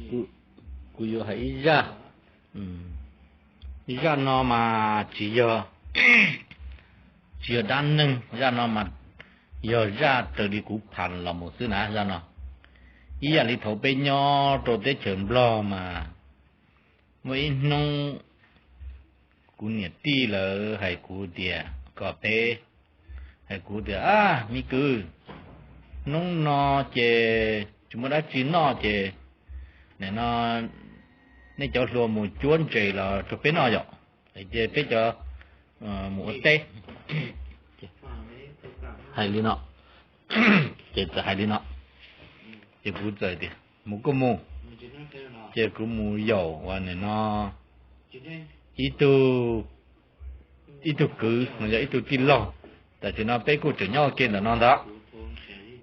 Kuv yuav hais ib zaj. Zaj no mas tsis yog, tsis yog dab neeg, zaj no mas yog zaj raws li kuv pham los mus xwb na. Zaj no ib yam li thaum peb nyob rau teb chaws Nplog mas muaj ib hnub kuv niam tij lawv hais kuv tias kom peb, hais kuv tias, a, me kwv, hnub no ces tsis muaj dab tsi noj ces nim no nej cov hluas mus cuab ntses los rau peb noj yom, ces peb cov mus ua teb. Hais li no, ces txawm hais li no, ces kuv txawm tias mus kuj mus, ces kuv mus yaum uas nim no ib tug, ib tug kwv no yog ib tug tij laug, tam sim no peb kuj tseem nyob ua ke ntawm no ntag.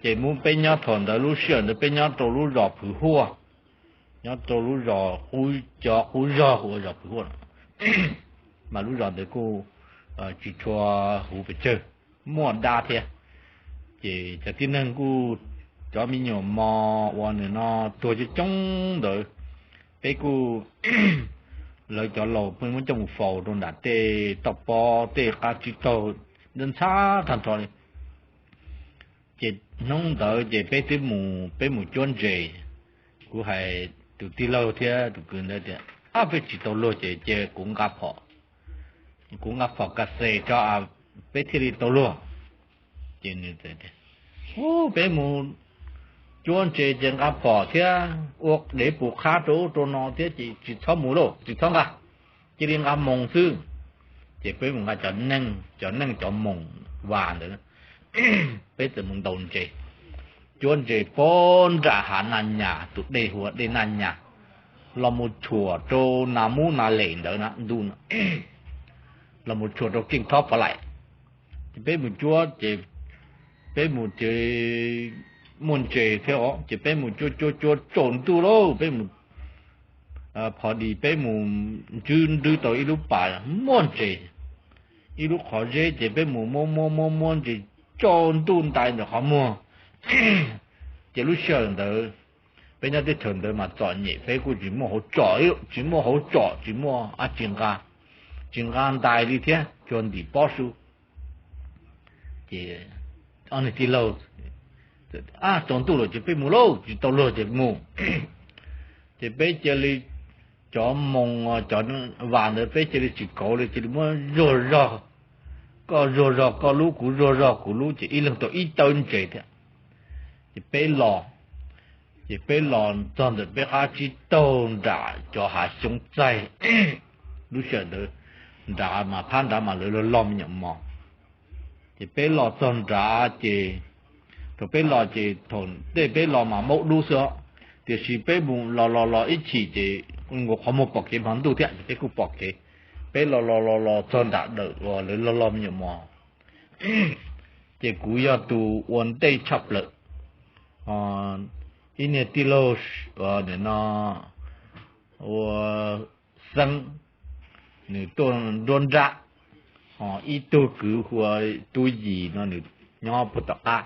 Ces muab peb nyob thaum ntawd, lub sij hawm ntawd peb nyob rau lub zos Phwv Huaj, nyob rau lub zos, cov qub zos hu ua zos Phwv Huaj, mas lub zos ntawd kuj tsis tshua huv pes tsawg, muaj dab thiab. Ces cov tib neeg kuj, cov me nyuam mos uas nim no tuag coob coob ntawd, peb kuj, lawv cov laus pheej muab coj mus faus rau nram tej toj pob tej qab tsib taug, ntxhab tag nrho li. Ces hnub ntawd ces peb twb mus, peb mus cuab ntses. Kuv hais tus tij laug thiab tus kwv ntawd tias, a, peb tsis tau luag ces cia kuv nqa phom, kuv nqa phom kas xes tso, peb thiaj li tau luag. Ces nws tias, u, peb mus cuab ntses ces nqa phom thiab ua dev pus qhab rau ub rau no thiab ces tsis txhob mus lauj, tsis txhob nqa, cia li nqa moos xwb. Ces peb mus nqa cov neej, cov neej cov moos vas ntawd, peb txawm mus ntaus ntses, cuab ntses pem nram hav Naj Nyas, tus dej hu ua dej Naj Nyas, los mus tshuam rau Nas Mub Nas Lem ntawd na, ntuj, los mus tshuam rau Keej Thob Pov Laim. Ces peb mus cuab ces peb mus ces muaj ntses thiab os, ces peb mus cuab cuab cuab tsaus ntuj lauj, peb mus, phov dis peb mus ntswb nrwb tau ib lub pas muaj ntses, ib lub qhov zeb, ces peb mus muab muab muab muab ntses tsaus ntuj ntais ntawm qhov muag. Ces lub sij hawm ntawd peb nyob teb chaws ntawd mas txom nyem, peb kuj tsis muaj hauv tsom, tsis muaj hauv tsom, tsis muaj dab tsi nqa, tsis nqa ntais li thiab, tsuas ntim pob su. Ces ob niag tij laug, a, tsaus ntuj lawm ces peb mus lauj, tsis tau luag ces mus. Ces peb cia li, cov moos cov vas ntawd peb cia li tsis kauv li, cia li muab zuag zog, koj zuag zog koj lub, kuv zuag zog kuv lub, ces ib leeg tau ib tawb ntses thiab. Ces peb los, ces peb los txog ntawm peb qab tsib taug nram cov hav xyoob txaij, lub sij hawm ntawd nrad mas phab nrad mas lawv los loj me nyuam mos. Ces peb los txog nrad ces, thaum peb los ces thaum tej peb los mas maub dub xwb os, tiam sis peb mus los los los ib chim ces nkaus qhov muag pom kev hmo ntuj thiab ces peb kuj pom kev. Peb los los los los txog nram dawm uas lawv loj loj me nyuam mos, ces kuv yog tus ua ntej tshaj plaws. Ib niag tij laug, nim no ua Xeeb, nws tuaj nruab nrab, ho ib tug kwv hu ua Tub Yis no nws nyob puag tom qab.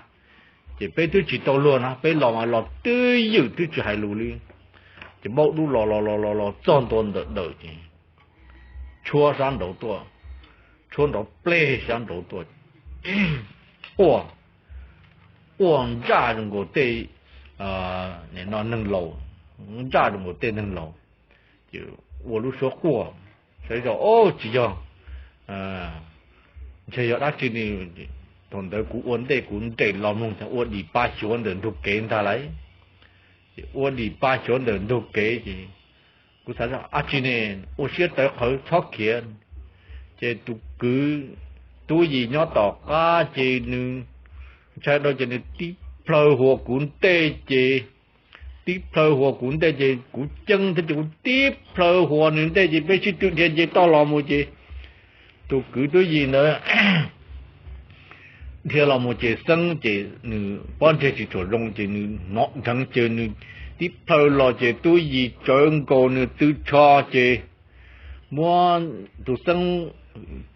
Ces peb twb tsis tau luag na, peb los mas los twb ywm twb tsis hais lus li. Ces maub dub los los los los los txog ntua ntawm dawm ces tshuab sab nraud tuaj, tshuab nrov pleg sab nraud tuaj, quaj, quaj ntsaj zoo nkaus tej, nim no neeg laus, ntsaj zoo nkaus tej neeg laus, ces ua lub suab quaj, saib zoj, o, tsis yog, ntshe yog dab tsi ne. Thaum ntawd kuv ua ntej kuv nres los mloog ces ua dim pa xyuav ntawm ntug kev ntag lauj. Ces ua dim pa xyuav ntawm ntug kev ces kuv xav zoj dab tsi ne, ua siab tawv qhawv txhob khiav. Ces tus kwv Tub Yis nyob tom qab ces nws ntshai dhau ces nws tib plhaw huas kuv ntej ces, tib plhaw huas kuv ntej ces kuv ceeb thiab ces kuv tib plhaw huas nws ntej ces peb sib tw dhia nce toj los mus ces tus kwv Tub Yis ntawd dhia los mus ces Xeeb ces nws pob ntseg tsis tshua zoo ces nws hnov dheev ces nws tib plhaw los ces Tub Yis tsawv nkaus nws tw tsho ces muab tus Xeeb,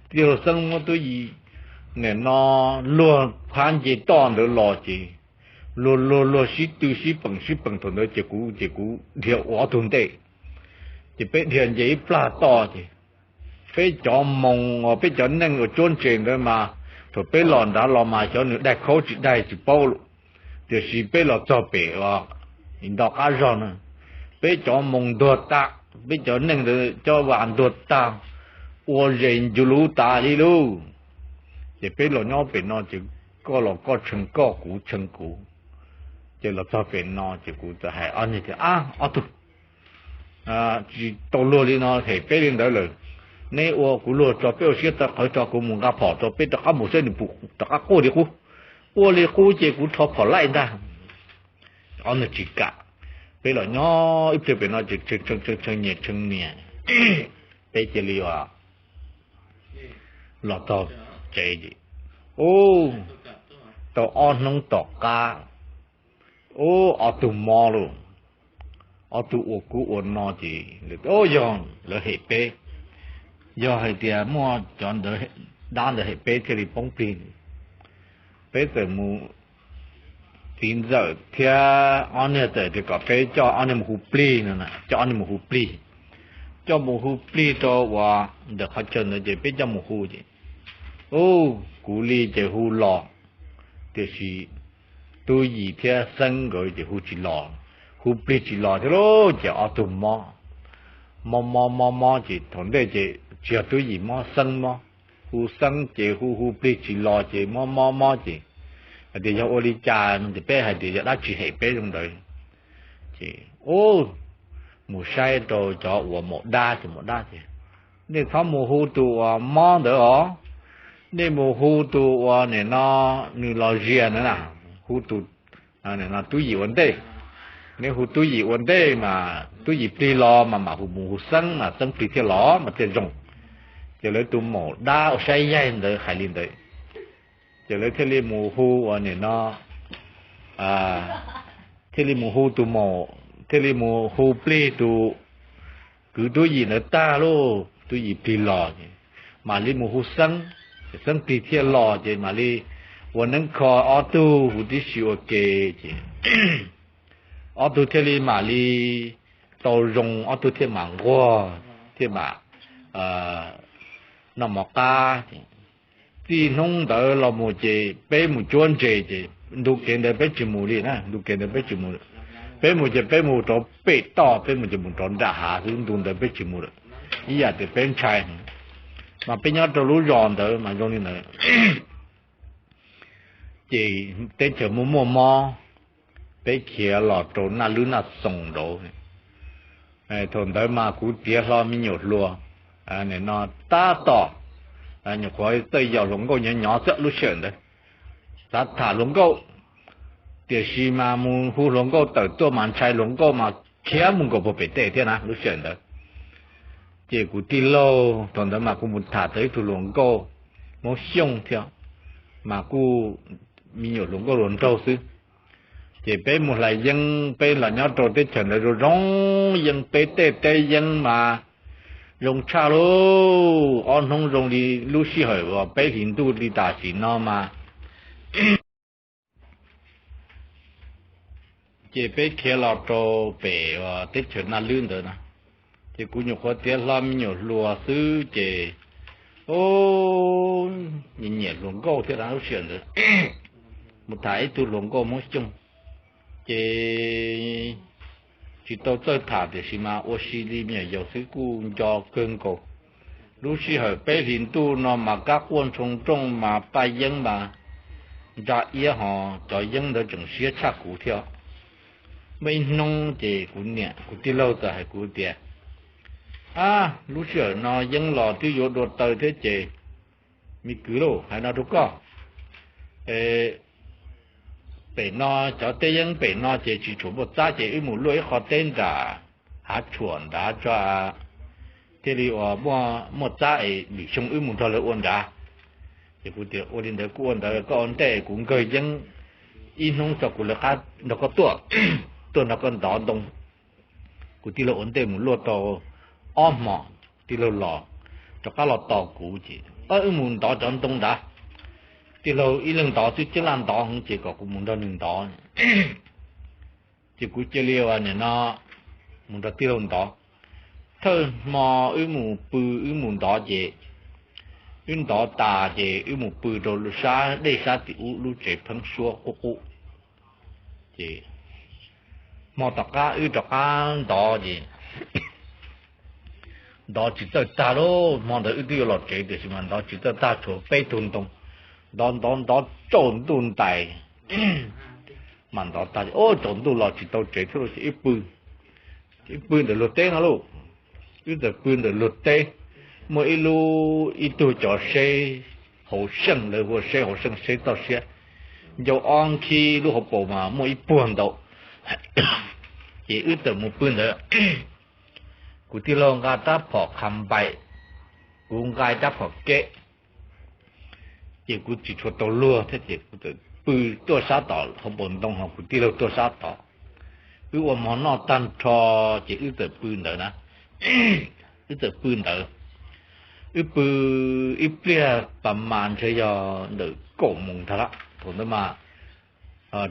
tij laug Xeeb muab Tub Yis nim no luag phab nce toj ntawd los ces luag luag luag sib tw sib peem sib peem thaum ntawd ces kuv ces kuv dhia ua ob tug ntej, ces peb dhia nce ib plag toj ces peb cov moos, peb cov neej uas cuab ntses ntawd mas thaum peb los nrad los mas xyov nws daig khaub tsis daig tsis paub, tiam sis peb los txog pem nto qab zog na, peb cov moos ntuag tag, peb cov neej ntawd cov vas ntuag tag, ua zes ncu lub tas li lauj. Ces peb los nyob pem no ces koj los koj tshee koj, kuv tshee kuv. Ces los txog pem no ces kuv txawm hais ob niag tias, Ab, ob tug, tsis tau luag li no hem peb li ntawd lawm. Neb ua kuv luag tso, peb ua siab tawv qhawv tso, kuv mus nqa phom rau peb rov qab mus saib nws puas rov qab quaj li qub. Quaj li qub ces kuv rho phom laij ntag. Ob niag tsis kam. Peb los nyob ib pliag pem no ces tshee tshee nyias tshee nias, peb cia li los txog tsev ces, ub, tau ob hnub tom qab, ub, ob tug mob lauj. Ob tug ua kub ua no ces, yog lawv hem peb, yog hais tias muaj cov ntawd, dab ntawd hem peb thiaj li poob plig. Peb txawm mus, txiv ntxawm thiab ob niag txawm tias kom peb coj ob niag mus hu plig no, coj ob niag mus hu plig. Coj mus hu plig rau uas ntawm qhov chaw ntawd ces peb coj mus hu ces, ub, kuv li ces hu los, tiam sis Tub Yim thiab Xeeb nkawd ces hu tsis los, hu plig tsis los thiab lauj. Ces ob tug mob, mob mob mob mob ces thaum ntej ces tsis yog Tub Yim mob, Xeeb mob. Hu Xeeb ces hu hu plig tsis los ces mob mob mob ces hais tias yog ua li cas no ces peb hais tias yog dab tsi hem peb zoo ntawd. Ces, ub, mus saib rau cov uas maum dab ces maum dab tias, nej txhob mus hu tus uas mob ntawd os, nej mus hu tus uas nim no nws los zias ntawd na, hu tus Tub Yim ua ntej. Neb hu Tub Yim ua ntej mas Tub Yim plig los mas mam hu, mus hu Xeeb mas Xeeb plig thiaj los mas thiaj zoo. Ces lawv tus maum dab ua saib yaig ntawd hais li ntawd, ces lawv thiaj li mus hu uas nim no, thiaj li mus hu tus maum, thiaj li mus hu plig tus kwv Tub Yim ntawd tag lauj, Tub Yim plig los ces mam li mus hu Xeeb, Xeeb plig thiaj los ces mam li ua neeb kho ob tug huv tib si ua ke ces ob tug thiaj li mam li tau zoo, ob tug thiaj mam nquag, thiaj mam noj mov qab. Txij hnub ntawd los mus ces peb mus cuab ntses ces ntu kev ntawd peb tsis mus li na, ntu kev ntawd peb tsis mus. Peb mus ces peb mus rau pem toj, peb mus ces mus rau nram hav xwb, ntu ntawd peb tsis mus lawm. Ib yam tias peb ntshai, mas peb nyob rau lub zos ntawd mas zoo li ntawd. Ces teb chaws muaj muaj mob, peb khiav los rau Naj Lwb Naj Xoo nraud. Thaum ntawd mas kuv tiav hlo me nyuam hluas, nim no tab tom, nyuam qhuav txawj yaum hluas nkauj nyob nyob xwb lub sij hawm ntawd, xav tham hluas nkauj, tiam sis mas mus hu hluas nkauj tawm tuaj mas ntshai hluas nkauj mas khiav mus nkaum puag pem tej thiab na lub sij hawm ntawd. Ces kuv tij laug thaum ntawd mas kuv mus tham tau ib tug hluas nkauj Hmoob Xyooj thiab, mas kuj me nyuam hluas nkauj hluas nraug xwb. Ces peb mus hlais yeeb, peb los nyob rau teb chaws ntawd zoo zoo, yeeb peb tej teb yeeb mas zoo tshaj lauj. Ob hnub zoo li lub sij hawm uas peb hlis ntuj li tam sim no mas. Ces peb khiav los rau pem teb chaws Naj Lwb ntawd na, ces kuv nyuam qhuav tiav hlo me nyuam hluas xwb ces, o, nyiam nyiam hluas nkauj thiab lub sij hawm ntawd, mus tham ib tug hluas nkauj Hmoob Xyooj. Ces tsis tau txawj tham tiam sis mas ua si li me nyuam yaus xwb kuj nco kawg nkaus. Lub sij hawm peb hlis ntuj no mas kab quaj ntshoo nrooj mas paj yeeb mas ntsa iab ho cov yeeb ntawd tseem siab tshaj kuv thiab. Muaj ib hnub ces kuv niam kuv tij laug txawm hais kuv tias, a, lub sij hawm no yeeb los twb yuav dua taw thiab ces, me kwv lauj, hais no rau koj, pem no cov teb yeeb pem no ces tsis tshua muaj txab ces wb mus luaj ib qho teb nram hav tshuam nrad tso, thiaj li uas muaj txab es lwm xyoo wb mus nrog lawv ua nrad. Ces kuv tias ua li ntawd kuj ua ntawd, koj ua ntej kuv nkawg yeeb ib hnub tso kuv lawv qab nrog koj tuaj, tuaj nrog koj ntov ntoo. Kuv tij laug ua ntej mus luaj tau ob hmos, tij laug los, rov qab los tos kuv ces wb mus ntov cov ntoo ntawd. tij laug ib leeg ntov xwb, cab laj ntov heev ces kom kuv mus nrog nws ntov. Ces kuv cia li ua nim no mus nrog tij laug ntov. Thawj hmo wb mus pw, wb mus ntov ces wb ntov tas ces wb mus pw rau sab dej sab tim ub lub tsev pheeb suab qub qub. Ces hmo tom qab wb rov qab ntov ces ntov tsis txawj tag lauj. Hmo ntawd wb twb yuav los tsev tiam sis mas ntov tsis txawj tag, tshuav peb tug ntoo. Ntov ntov ntov tsaus ntuj ntais, mas ntov tag, o, tsaus ntuj los tsis tau tsev thiab ces wb pw, wb pw ntawm luag teb no lauj. Wb txawm pw ntawm luag teb, muaj ib lub, ib tug cov seb hauv seej, lawv hu ua seb hauv seej, seb toj siab, ncau ob nkhib lub hauv paus mas muaj ib puag ntau. Ces wb txawm mus pw ntawd. Kuv tij laug nqa rab phom qha npaim, kuv nqa rab phom keb. Ces kuv tsis tshua tau luag thiab ces kuv txawm pw tuaj sab tod hauv paus ntoo, ho kuv tij laug tuaj sab tod. Wb ua mov noj tag nrho ces wb txawm pw ntawd na. Wb txawm pw ntawd, wb pw ib pliag pas mas ntshe yog ntawm kaum moos ntag lawm thaum ntawd mas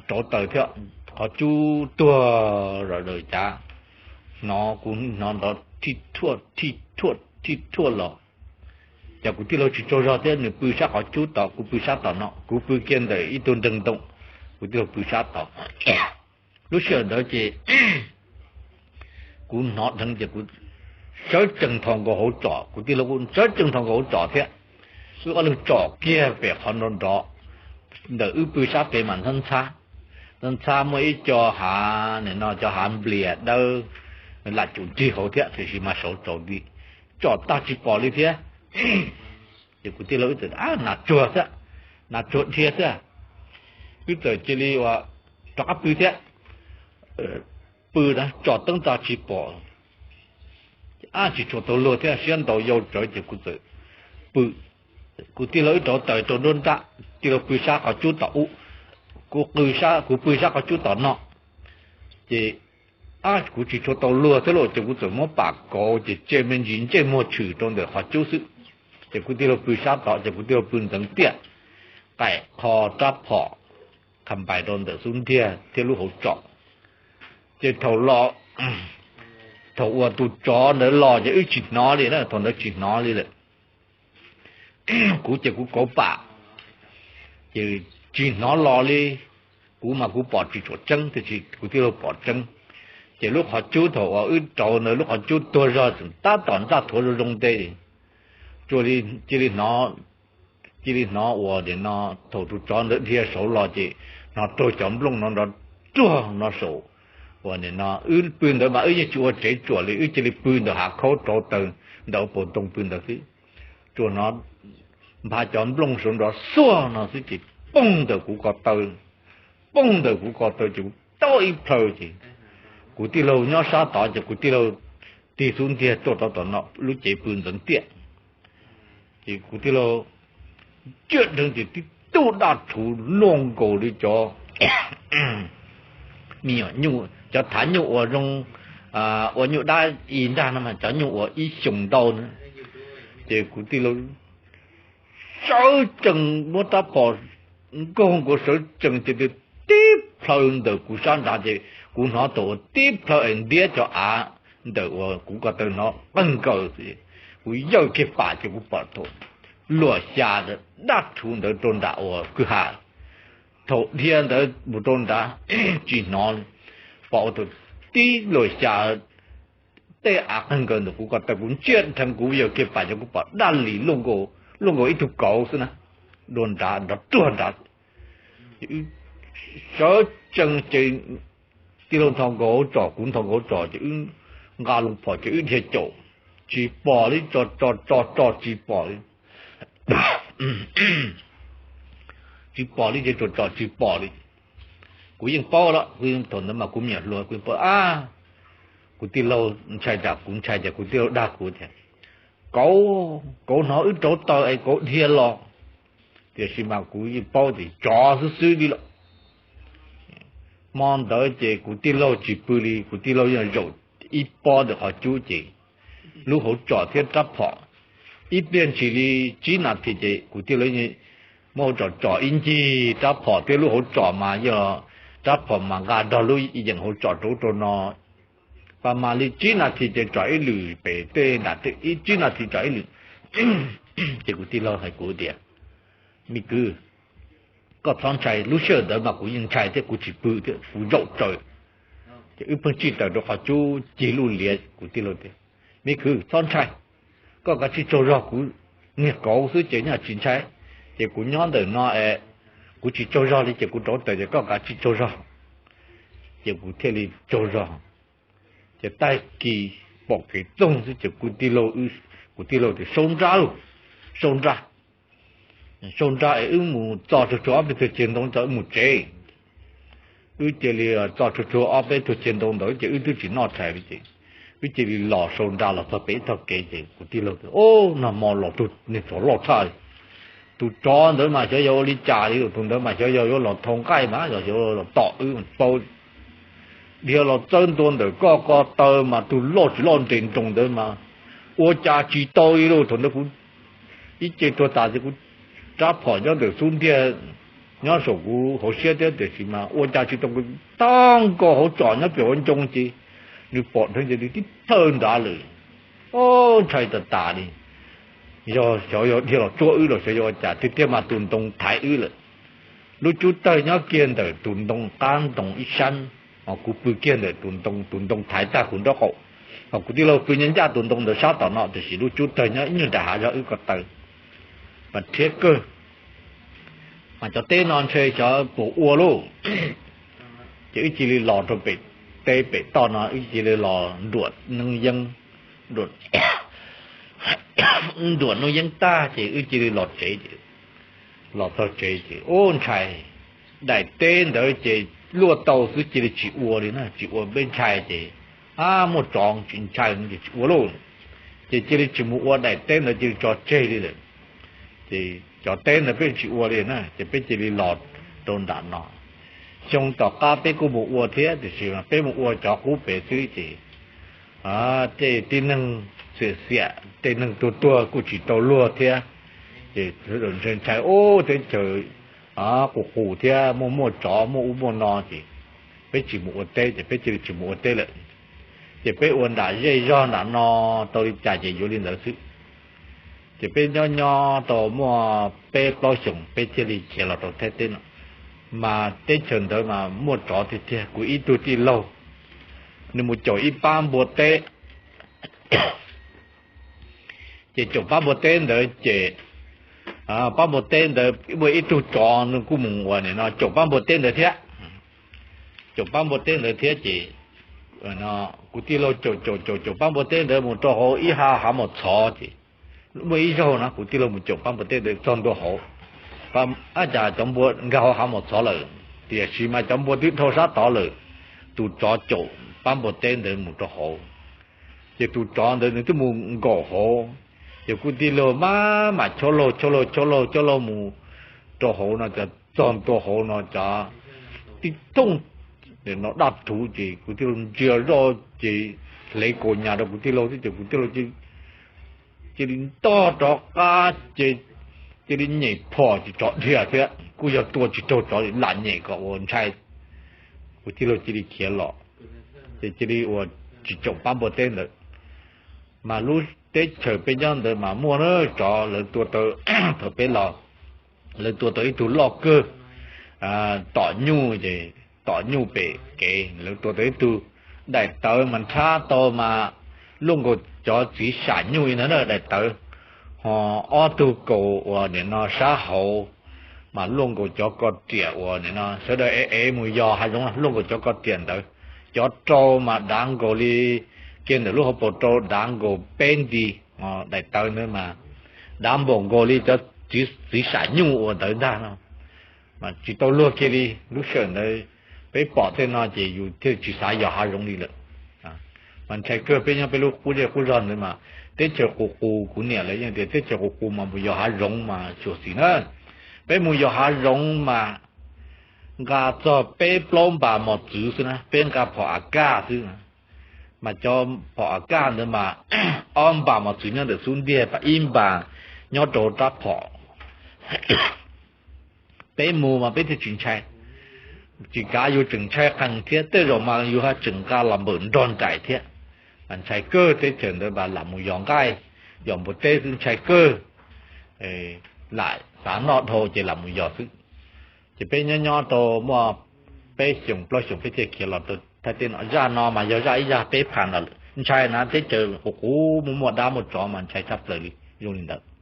rauv taws thiab, qhov cub tuag zom zaws cas, hnov kuv hnov nrov thij thuaj thij thuaj thij thuaj los. Ces kuv tij laug tsis tsaug zog thiab, nws pw sab qhov cub tod, kuv pw sab tom no, kuv pw kiag ntawm ib tug nreeg ntoo, kuv tij laug pw sab tod. Lub sij hawm ntawd ces kuv hnov dheev ces kuv sawv tsees thaum nkaus hauv tsom, kuv tij laug sawv tsees thaum nkaus hauv tsom thiab. Wb ob leeg tsom kiag pem qhov nrov nrov, ntawm wb pw sab pem mas ntxhab ntxhab, ntxhab ntxhab muaj ib co hav nim no, cov hav nplias dawb lam cum nrig hauv thiab tiam sis mas saud tsaus nti, tsom tag tsis pom li thiab. Ces kuv tij laug wb txawm nas tsuag thiab, nas tsuag dhia thiab, wb txawm cia li ua rov qab pw thiab. Pw na, tsom teeb tag tsis pom, ab tsis tshua tau luag thiab, siab ntaus yau tsawv ces kuv txawm pw. Kuv tij laug wb rauv taws rau nruab nrab, tij laug pw sab qhov cub tom ub, kuv, kuv pw sab qhov cub tom no. Ces ab kuv tsis tshua tau luag thiab lauj, ces kuv txawm muab pam kauv ces tseg me ntsis ntsej muag tshwm rau ntawm qhov cub xwb. Ces kuv tij laug pw sab tod, ces kuv tij laug pw ntxeev tiaj, qaim qho rab phom qha npais rau ntawm xub ntiag thiab lub hauv tsom. Ces thaum los, thaum uas tus tsov ntawd los ces wb tsis hnov li na, thaum ntawd tsis hnov li lawm. Kuv ces kuv kauv pam, ces tsis hnov los li. Kuv mas kuv pom tsis tshua tseeb tiam sis kuv tij laug pom tseeb. Ces lub qhov cub thaum uas wb rauv ntawd lub qhov cub tuag zog tseem tab tom ntsaj thuav zoo zoo nte, cia li hnov, cia li hnov uas nim no thaum tus tsov ntawd dhia saud los ces hnov raug cov nplooj no nrov ruag no saud. Uas nim no wb pw ntawd mas wb yeej tsis ua tsev tsuam li, wb cia li pw ntawm hav khaub rauv taws ntawm paus ntoo pw ntawd xwb. Tsuas hnov nphav cov nplooj saud nrov xuag no xwb ces poog ntawm kuv ko taw, poog ntawm kuv ko taw ces kuv taub ib plhaw ces kuv tij laug nyob sab tod ces kuv tij laug tig xub ntiag tuaj rau tom no lub cev pw ntxeev tiaj. Ces kuv tij laug ntsia dheev ces tib tug daj rhuv luaj nkaus li cov me nyuam nyuj, cov thav nyuj uas zoo, ua nyuj dab i ntag no mas cov nyuj uas ib xyoos ntau na. Ces kuv tij laug sawv tsees muab rab phom nkaug nkaus sawv tsees ces tib plhaw ntawm kuv sab nrad ces kuv hnov thaum uas tib plhaw es ntiab cov av ntawm uas kuv ko taw hnov qeeg nkaws. Kuv yawj kiag pam ces kuv pom thaum luam xya daj rhuv ntawd rau nram uas kwj ha. Thaum dhia ntawd mus rau nrad tsis hnov li, pom ua thaum tib luam xya tej av qeeg nkaws ntawm kuv ko taw, kuv ntsia dheev kuv yawj kiag pam ces kuv pom daj lis luaj nkaus ib tug kauv xwb na, dua nrad nrov ruag nrad. Sawv tsees ces tij laug nthos nkaus hauv tsom, kuv nthos nkaus hauv tsom ces wb nqa loo phom ces wb dhia caum, tsis pom li, tso tso tso tso tsis pom li. Tsis pom li ces tsuas tsom tsis pom li. Kuv yeej paub lawm, thaum ntawd mas kuv me nyuam hluas kuv yeej paub a. Kuv tij laug ntshai tas kuv ntshai ces kuv tij laug dag kuv tias, kauv, kauv hnov wb rauv taws es kauv dhia los. Tiam sis mas kuv yeej paub tias tsov xwb xwb li lawm. Hmo ntawd ces kuv tij laug tsis pw li, kuv tij laug yeej zaum ib pob ntawm qhov cub ces lub hauv tsom thiab rab phom. Ib pliag ntshis li tsib nas this ces kuv tij laug Muab hauv tsom tsom ib ncig rab phom thiab lub hauv tsom mas yog rab phom mas nqa nrog lub yeem hauv tsom rau ub rau no, pas mas li tsib nas this ces tsom ib lwm pem tej nram tej, ib tsib nas this tsom ib lwm. Ces kuv tij laug hais kuv tias, me kwv, koj txhob ntshai, lub sij hawm ntawd mas kuv yeej ntshai thiab kuv tsis pw thiab kuv zaum tsaws. Ces wb pheej tsij tawm rau qhov cub cig luj liav, kuv tij laug tias, me kwv txhob ntshai, koj kav tsij tsaug zog, kuv niag kauv xwb ces nyaj tsis ntshai. Ces kuv nyob ntawm no es kuv tsis tsaug zog li ces kuv rauv taws ces koj kav tsij tsaug zog. Ces kuv thiaj li tsaug zog. Ces tag kis pom kev txoog xwb ces kuv tij laug, kuv tij laug tias, sau nra lauj, sau nra, sau nra es wb mus txo tsuag tsuag ob peb tug ceg ntoo tso wb mus tsev. Wb cia li txo tsuag tsuag ob peb tug ceg ntoo ntawd ces wb twb tsis noj tshais li ces wb cia li los sau nra los txog pem ib tog kev ces kuv tij laug tias, o, nag hmo los tug niag tsov loj tshaj. Tus tsov ntawd mas xyov yog ua li cas li, tus ntawd mas xyov yog yuav los thau nqaij mas yog xyov los tom wb paub. Dhia los txawb ntua ntawm koj ko taw mas tus loj tsis loj nres nroos ntawd mas ua cas tsis tau li lauj. Thaum ntawd kuv ib ce tuag tas ces kuv rab phom nyob ntawm xub ntiag nyob saum kuv hauv siab thiab tiam sis mas ua cas tsis tau, kuv tag nkaus hauv tsom nyob pem hauv ncoo ces nws pom dheev ces nws tib thawj nrad lawm. O, ntshai tas tas li. Yog xyov yog dhia los tsuab wb los xyov yog ua cas tiag tiag mas tus ntoo thaiv wb lawm. Lub cub tawg nyob kiag ntawm tus ntoo qab ntoo ib sab, ho kuv pw kiag ntawm tus ntoo, tus ntoo thaiv tag kuv nraub qaum, ho kuv tij laug pw nyob ncaj tus ntoo ntawd sab tom no tiam sis lub cub tawg nyob ib nyuag nram hav zog wb ko taw. Mas rhiab kawg, mas cov teb no ntshe xyov puas ua lauj. Ces wb cia li los rau pem teb pem toj no, wb cia li los nruam noob yeeb, nruam noob yeeb tag ces wb cia li los tsev. Los txog tsev ces ub ntshai, daim teb ntawd ces luaj tau xwb cia li tsis ua li na, tsis ua peb ntshai ces, a, muaj tsov tsis ntshai ces tsis ua lauj. Ces cia li tsis mus ua daim teb ntawd, cia li tso tseg li lawm. Ces cov teb ntawd peb tsis ua li na ces peb cia li los rau nram no. Xyoo tom qab peb kuj mus ua thiab tiam sis peb mus ua cov qub pem xwb ces tej tib neeg xiam xiam, tej neeg tuag tuag kuj tsis tau luag thiab. Ces ntshai ntshai ub teb chaws qus qus thiab muaj muaj tsov muaj ub muaj no ces peb tsis mus ua teb ces peb cia li tsis mus ua teb lawm. Ces peb ua nram zej zog nram no tau li cas ces yuav li ntawd xwb. Ces peb nyob nyob tau muaj peb plaub xyoos peb thiaj li khiav los rau Thaib teb no. Mas teb chaws ntawd mas muaj tsov tiag tiag, kuv ib tug tij laug nws mus caum ib pab npua teb. Ces caum pab npua teb ntawd ces pab npua teb ntawd muaj ib tug tsov nws kuj mus ua nim no caum pab npua teb ntawd thiab. Caum pab npua teb ntawd thiab ces kuv tij laug caum caum caum caum pab npua teb ntawd mus rau hauv ib hav hav mos txhov ces muaj ib zaug no kuv tij laug mus caum pab npua teb ntawd txog ntua hauv, ab cas cov npua nkag hauv hav mos txhov lawm, tiam sis mas cov npua twb dhau sab tod lawm. Tus tsov caum pab npua teb ntawd mus rau hauv, ces tus tsov ntawd nws twb mus nkaum hauv, ces kuv tij laug maj mam chob laug chob laug chob laug chob laug mus rau hauv no ces txog ntua hauv no ces tib thooj no daj rhuv ces kuv tij laug ntsia zoj ces hle kaus nyas rau kuv tij laug xwb ces kuv tij laug cia li ntog rov qab ces cia li nyem phom ces tsov dhia thiab, kuj yog tua tsis raug tsov lam nyem kom ua ntshai. Kuv tij laug cia li khiav los, ces cia li ua tsis caum pab npua teb ntawd. Mas lub teb chaws peb nyob ntawd mas muaj na, tsov lawv tua tau, thaum peb los lawv tua tau ib tug loj kawg tom nyuj ces, tom nyuj pem kev lawv tua tau ib tug daim tawv mas nrhab tau mas luaj nkaus cov txiv sam nyuj li ntawd na daim tawv, ho ob tug kaus uas nim no sab hauv mas luaj nkaus cov ko riam uas nim no sawv daws ev ev mus yos hav zoov luaj nkaus cov ko riam ntawd. Cov rau mas dav nkaus li, kiag ntawm lub hauv paus rau dav nkaus peb nti, daim tawv ntawd mas dav npaum nkaus li cov txiv sam nyuj ua ntawd ntag no. Mas tsis tau luag kiag li. Lub sij hawm ntawd peb pom tej no ces yus thiaj tsis xav yos hav zoov li lawm. Mas ntshai kawg, peb nyob peb lub qub zej qub zog ntawd mas teb chaws qus qus, kuv niam lawv yeej tias teb chaws qus qus mas mus yos hav zoov mas xyuam xim na. Peb mus yos hav zoov mas nqa txog peb plaub npas mos txwv xwb na, peb nqa phom a kaj xwb na. Mas cov phom a kaj ntawd mas ob npas mos txwv nyob ntawm xub ntiag, ib npas nyob rau rab phom. Peb mus mas peb thiaj tsis ntshai. Tsis kav yus tseem ntshai qees thiab, tej zaum mas yus ho tseem nqa los npawm nrog nraim thiab. Mas ntshai kawg, teb chaws ntawd mas lam mus yos nqaij, yos npua teb xwb ntshai kawg. Lam xav noj dhau ces lam mus yos xwb. Ces peb nyob nyob tau muaj peb xyoos plaub xyoos peb thiaj khiav los rau thaj teb no. Zaj no mas yog zaj ib zaj peb phas ntawd lawm. Ntshai na, teb chaws qus qus muaj muaj dab muaj tsov mas ntshai tshaj plaws li, zoo li ntawd.